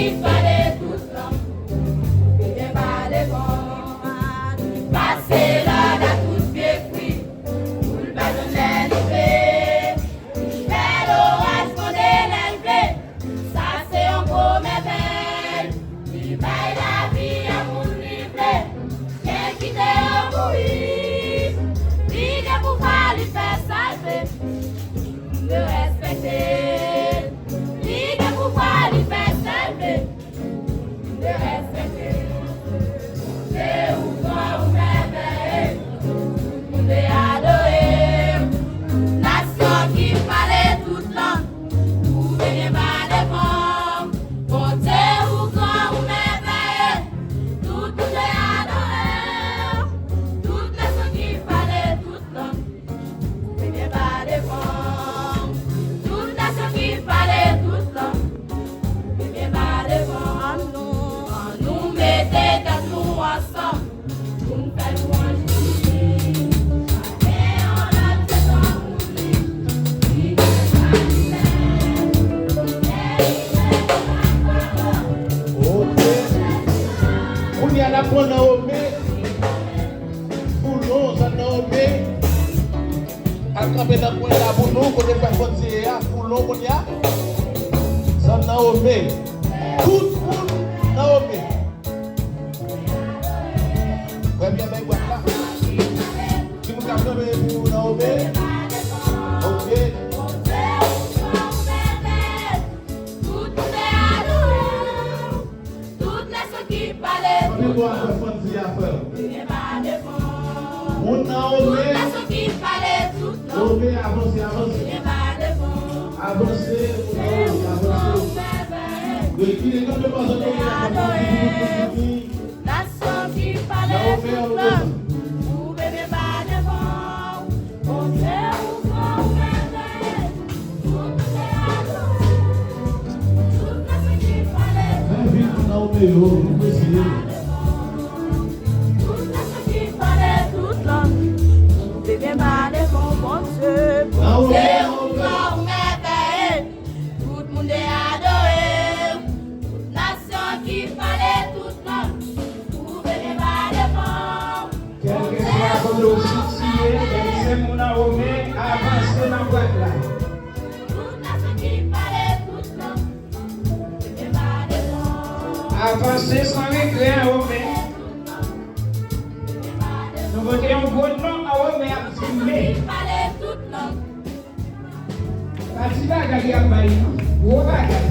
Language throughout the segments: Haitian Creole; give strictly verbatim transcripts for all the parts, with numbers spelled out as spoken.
Ki pale tout lang, bebe pa devan. Pase lòd a tout vye fwi, pou l pa jwenn lè li vle. Li fè loraj gwonde lè l vle. Sa se yon gwo mèvèy. Li bay lavi a moun li vle. Byen kite yo mouri. Li gen pouvwa, li fè sa l vle. Moun yo respekte l. Li gen pouvwa, li fè sa l vle. Moun yo respekte l. Bondye ou gran, ou mèvèye. Tout moun te adore w. Nasyon ki pale tout lang, ou byen pa devan w. Bondye ou gran, ou mèvèye. Tout moun te adore w. Tout nasyon ki pale tout lang, byen pa devan w. Tout nasyon ki pale tout lang, byen pa devan w. Annou, annou mete tèt nou ansanm pou n fè lwanj pou li. Pa gen yon lòt Seyè tankou li. Li gen sa li fè. Li fè, li fè. Ok. Kounye a n ap pran Nawomi. Foulon, zòn Nawomi. Al kanpe nan kwen la pou nou, kote frè Fonzi ye a, Foulon kounye a. Zòn Nawomi. Tout moun Nawomi. Premye bay bwat la. Ki moun k ap kanpe pou Nawomi? Ok. Tout nasyon ki pale tout lang, byen pa devan w. Moun nan Ome. Tout nasyon ki pale tout lang, Ome, avanse, avanse. Byen pa devan w. Avanse, moun nan Ome, avanse. Rekile kanpe pa zòn Ome a, kanpe. Nasyon ki pale tout lang, ou bebe pa devan w. Bondye ou gran, ou mèvèye. Tout moun te adore. Tout nasyon ki pale tout lang, ou bebe pa devan w. Tout nasyon ki pale tout lang, ou bebe pa devan w, Bondye. Bondye ou gran, ou mèvèye. Tout moun te adore w. Tout nasyon ki pale tout lang, ou bebe pa devan w. Kèlkeswa kote w sitiye, bèlsè moun nan Ome, avanse nan bwat la. Tout nasyon ki pale tout lang, bebe pa devan w. Avanse san regrè, Ome. Nou pote yon gwo non, Ome ap di men. Tout nasyon ki pale tout lang, pa ti bagay y ap bay non. Gwo bagay.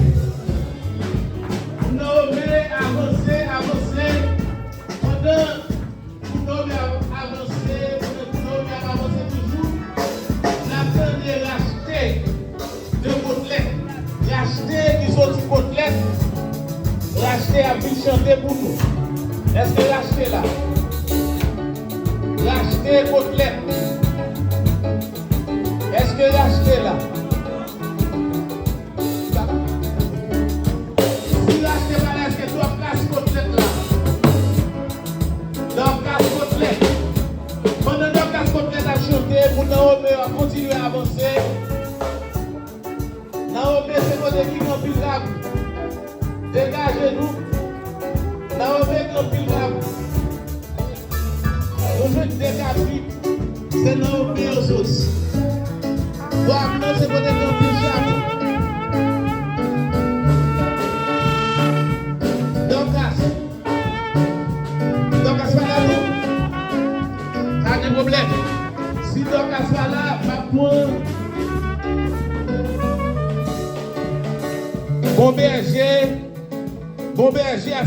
Moun nan Ome, avanse, avanse. Pandan moun nan Ome ap avanse, pandan moun nan Ome ap avanse toujou, n ap tande rachte de Kotlèt. Rachte ki soti Kotlèt. Rachte ap vin chante pou nou. Èske Rachte la? Rachte Kotlèt. Èske Rachte la? Si Rachte pa la, èske Dòkas Kotlèt la? Dòkas Kotlèt. Pandan Dòkas Kotlèt ap chante, moun nan Ome yo ap kontinye avanse. Nan Ome se kote ki gen anpil labou. Degaje nou. Nan Ome gen anpil labou. Nou jwenn de kabrit, se nan Ome yo soti. Bwa Blan se kote gen anpil chapo. Dòkas. Dòkas pa la non. Pa gen pwoblèm. Si Dòkas pa la, m ap pran Bon Bèje. Bon Bèje ap